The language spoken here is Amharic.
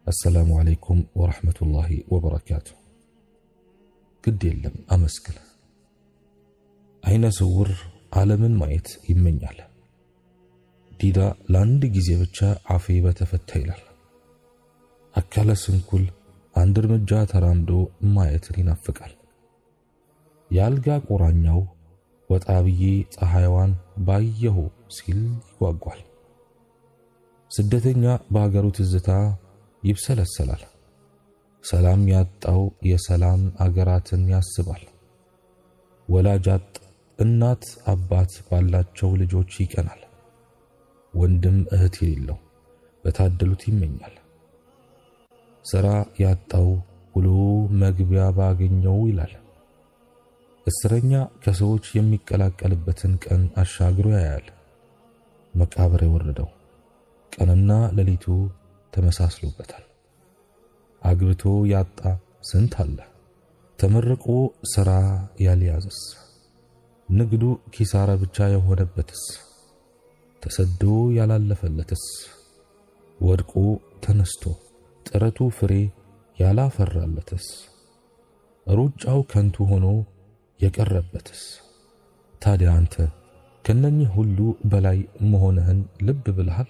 አሰላሙ ዓለይኩም ወረሕመቱላሂ ወበረካቱ። ግድ የለም አመስግን። አይነ ስውር ዓለምን ማየት ይመኛል። ዲዳ ለአንድ ጊዜ ብቻ አፌ በተፈታ ይላል። አካለ ስንኩል አንድ እርምጃ ተራምዶ ማየትን ይናፍቃል። የአልጋ ቁራኛው ወጣ ብዬ ፀሐይዋን ባየሁ ሲል ይጓጓል። ስደተኛ በአገሩ ትዝታ ይብሰለሰላል። ሰላም ያጣው የሰላም አገራትን ያስባል። ወላጅ አጥ እናት አባት ባላቸው ልጆች ይቀናል። ወንድም እህት የሌለው በታደሉት ይመኛል። ሥራ ያጣው ውሎ መግቢያ ባገኘው ይላል። እስረኛ ከሰዎች የሚቀላቀልበትን ቀን አሻግሮ ያያል። መቃብር የወረደው ቀንና ሌሊቱ ተመሳስሎበታል። አግብቶ ያጣ ስንት አለ? ተመርቆ ሥራ ያልያዘስ? ንግዱ ኪሳራ ብቻ የሆነበትስ? ተሰዶ ያላለፈለትስ? ወድቆ ተነስቶ ጥረቱ ፍሬ ያላፈራለትስ? ሩጫው ከንቱ ሆኖ የቀረበትስ? ታዲያ አንተ ከነኚህ ሁሉ በላይ መሆንህን ልብ ብለሃል?